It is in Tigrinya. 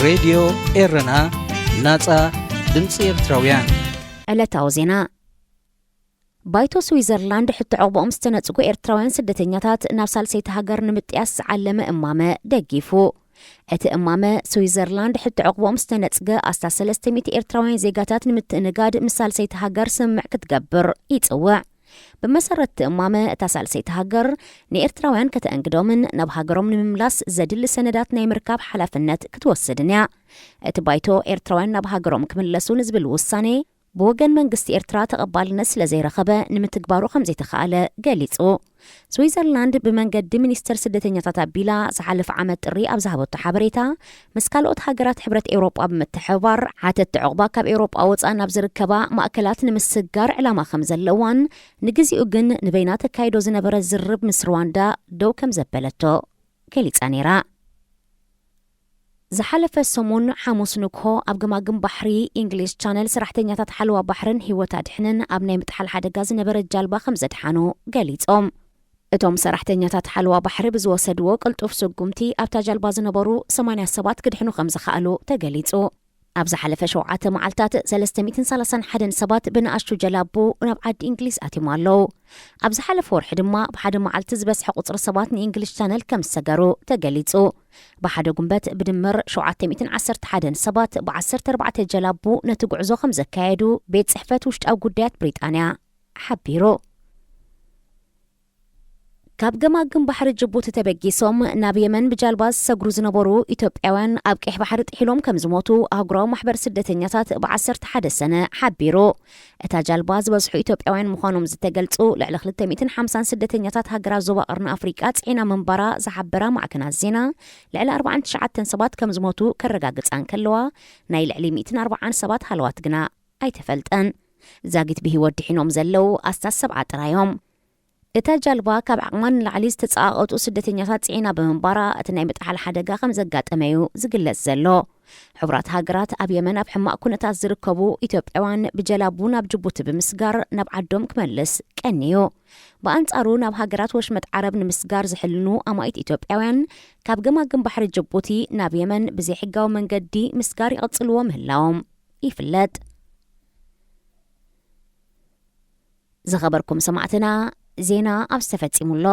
ሬድዮ ኤረና፣ ናጻ ድምጺ ኤርትራውያን። ዕለታዊ ዜና። ባይቶ ስዊዘርላንድ ሕቶ ዕቑቦም ዝተነጽጉ ኤርትራውያን ስደተኛታት ናብ ሳልሰይቲ ሃገር ንምጥያስ ዝዓለመ እማመ ደጊፉ። እቲ እማመ፣ ስዊዘርላንድ ሕቶ ዕቑቦም ዝተነጽገ ኣስታት ሰለስተ ሚእቲ ኤርትራውያን ዜጋታት ንምትእንጋድ ምስ ሳልሰይቲ ሃገር ስምምዕ ክትገብር ይጽውዕ። ብመሰረት እቲ እማመ፣ እታ ሳልሰይቲ ሃገር ንኤርትራውያን ከተእንግዶምን ናብ ሃገሮም ንምምላስ ዘድሊ ሰነዳት ናይ ምርካብ ሓላፍነት ክትወስድን እያ። እቲ ባይቶ፣ ኤርትራውያን ናብ ሃገሮም ክምለሱ ንዝብል ውሳኔ፣ ብወገን መንግስቲ ኤርትራ ተቐባልነት ስለ ዘይረኸበ፣ ንምትግባሩ ከም ዘይተኻእለ ገሊጹ። ስዊዘርላንድ ብመንገዲ ሚኒስተር ስደተኛታት ኣቢላ፣ ዝሓለፈ ዓመት ጥሪ ኣብ ዝሃበቶ ሓበሬታ፣ ምስ ካልኦት ሃገራት ሕብረት ኤውሮጳ ብምትሕብባር፣ ሓተትቲ ዕቑባ ካብ ኤውሮጳ ወጻእ ናብ ዝርከባ ማእከላት ንምስግጋር ዕላማ ከም ዘለዋን፣ ንግዜኡ ግን ንበይና ተካይዶ ዝነበረ ዝርርብ ምስ ሩዋንዳ ደው ከም ዘበለቶ ገሊጻ ነይራ። ዝሓለፈ ሰሙን ሓሙስ ንግሆ፣ ኣብ ገማግም ባሕሪ ኢንግሊሽ ቻነል፣ ሰራሕተኛታት ሓለዋ ባሕርን ህይወት ኣድሕንን ኣብ ናይ ምጥሓል ሓደጋ ዝነበረት ጃልባ ከም ዘድሓኑ ገሊጾም። እቶም ሰራሕተኛታት ሓለዋ ባሕሪ ብዝወሰድዎ ቅልጡፍ ስጉምቲ፣ ኣብታ ጃልባ ዝነበሩ ሰማንያ ሰባት ክድሕኑ ከም ዝኸኣሉ ተገሊጹ። ኣብ ዝሓለፈ ሸውዓተ መዓልታት፣ ሰለስተ ሚእትን ሰላሳን ሓደን ሰባት ብንኣሽቱ ጀላቡ ናብ ዓዲ እንግሊዝ ኣትዮም ኣለዉ። ኣብ ዝሓለፈ ወርሒ ድማ፣ ብሓደ መዓልቲ ዝበዝሐ ቁጽሪ ሰባት ንእንግሊሽ ቻነል ከም ዝሰገሩ ተገሊጹ። ብሓደ ጉንበት ብድምር ሸውዓተ ሚእትን ዓሰርተ ሓደን ሰባት ብዓሰርተ ኣርባዕተ ጀላቡ ነቲ ጉዕዞ ከም ዘካየዱ ቤት ጽሕፈት ውሽጣዊ ጉዳያት ብሪጣንያ ሓቢሩ። ካብ ገማግም ባሕሪ ጅቡቲ ተበጊሶም ናብ የመን ብጃልባ ዝሰግሩ ዝነበሩ ኢትዮጵያውያን፣ ኣብ ቀይሕ ባሕሪ ጥሒሎም ከም ዝሞቱ ኣህጉራዊ ማሕበር ስደተኛታት ብ ዓሰርተ ሓደ ሰነ ሓቢሩ። እታ ጃልባ ዝበዝሑ ኢትዮጵያውያን ምዃኖም ዝተገልጹ ልዕሊ ክልተ ሚእትን ሓምሳን ስደተኛታት ሃገራት ዞባ ቀርኒ ኣፍሪቃ ጽዒና ምንባራ ዝሓበራ ማዕከናት ዜና፣ ልዕሊ ኣርባዓን ትሽዓተን ሰባት ከም ዝሞቱ ከረጋግጻ እንከለዋ፣ ናይ ልዕሊ ሚእትን ኣርባዓን ሰባት ሃለዋት ግና ኣይተፈልጠን። ዛጊት ብህይወት ድሒኖም ዘለዉ ኣስታት ሰብዓ ጥራዮም። እታ ጃልባ ካብ ዓቕማ ንላዕሊ ዝተጸቓቐጡ ስደተኛታት ጽዒና ብምንባራ፣ እቲ ናይ ምጥሓል ሓደጋ ከም ዘጋጠመ እዩ ዝግለጽ ዘሎ። ሕቡራት ሃገራት፣ ኣብ የመን ኣብ ሕማቕ ኩነታት ዝርከቡ ኢትዮጵያውያን ብጀላቡ ናብ ጅቡቲ ብምስጋር ናብ ዓዶም ክመልስ ቀንዩ። ብኣንጻሩ፣ ናብ ሃገራት ወሽመጥ ዓረብ ንምስጋር ዝሕልኑ ኣማኢት ኢትዮጵያውያን፣ ካብ ገማግም ባሕሪ ጅቡቲ ናብ የመን ብዘይሕጋዊ መንገዲ ምስጋር ይቕጽልዎ ምህላዎም ይፍለጥ። ዝኸበርኩም ሰማዕትና፣ ዜና ኣብዚ ተፈጺሙ ኣሎ።